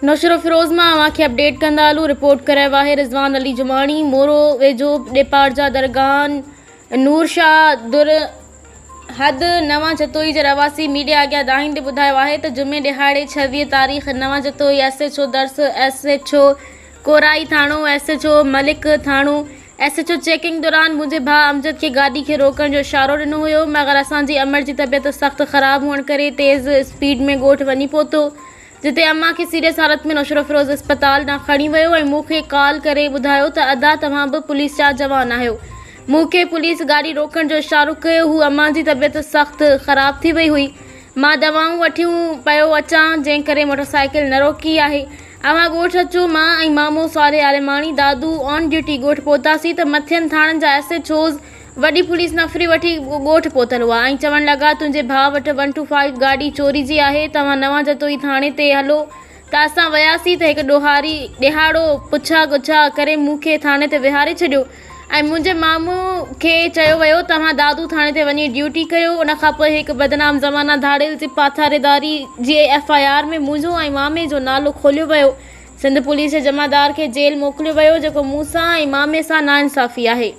نوشهروفيروز مان اوهان کي اپڊيٽ ڪندا هلون رپورٽ ڪرايو آهي رضوان علي جماڻي مورو ويجهو ڏيپارجا درگاهن نور شاهه در حد نوان جتوئي جي رهواسي ميڊيا اڳيان دانهيندي ٻڌايو آهي ته جمعي ڏهاڙي 26 تاريخ نوان جتوئي ايس ايڇ او درس ايس ايڇ او ڪورائي ٿاڻو ايس ايڇ او ملڪ ٿاڻو ايس ايڇ او چيڪنگ دوران منهنجي ڀاء امجد کي گاڏي کي روڪڻ جو اشارو ڏنو هيو مگر اسان جي امڙ جي طبيعت سخت خراب هئڻ ڪري تيز اسپيڊ ۾ ڳوٺ وڃي پهتو جتي امان کي سيريس حالت ۾ نوشهروفيروز اسپتال ڏانهن کڻي ويو ۽ مون کي ڪال ڪري ٻڌايو ته ادا توهان به پوليس جا جوان آهيو مون کي پوليس گاڏي روڪڻ جو اشارو ڪيو هو امان جي طبيعت سخت خراب ٿي وئي هئي مان دوائون وٺيون پيو اچان جنهن ڪري موٽرسائيڪل نه روڪي آهي اوهان ڳوٺ اچو مان ۽ مامو صالح عالماڻي دادو آن ڊيوٽي ڳوٺ پهتاسين ته مٿين ٿاڻن جا ايس ايڇ اوز وڏي پوليس نفري وٺي ڳوٺ پهتل هئا ۽ چوڻ لڳا تنهنجي ڀاء وٽ ون ٽو فائيو گاڏي چوري جي آهي توهان نوان جتوئي ٿاڻي تي هلو ته اسان وياسين ته هڪ ڏوهاري ڏهاڙو پڇا ڳڇا ڪري مون کي ٿاڻي تي ويهاري ڇڏيو ۽ منهنجي مامو کي چيو ويو توهان دادو ٿاڻي تي وڃي ڊيوٽي ڪيو ان کانپوء هڪ بدنام زمانه ڌاڙيل جي پاٿاريداري جي ايف I R ۾ منهنجو ۽ مامي جو نالو کوليو ويو سنڌ پوليس جي جمعدار کي جيل موڪليو ويو جيڪو مون سان ۽ مامي سان ناانصافي آهي.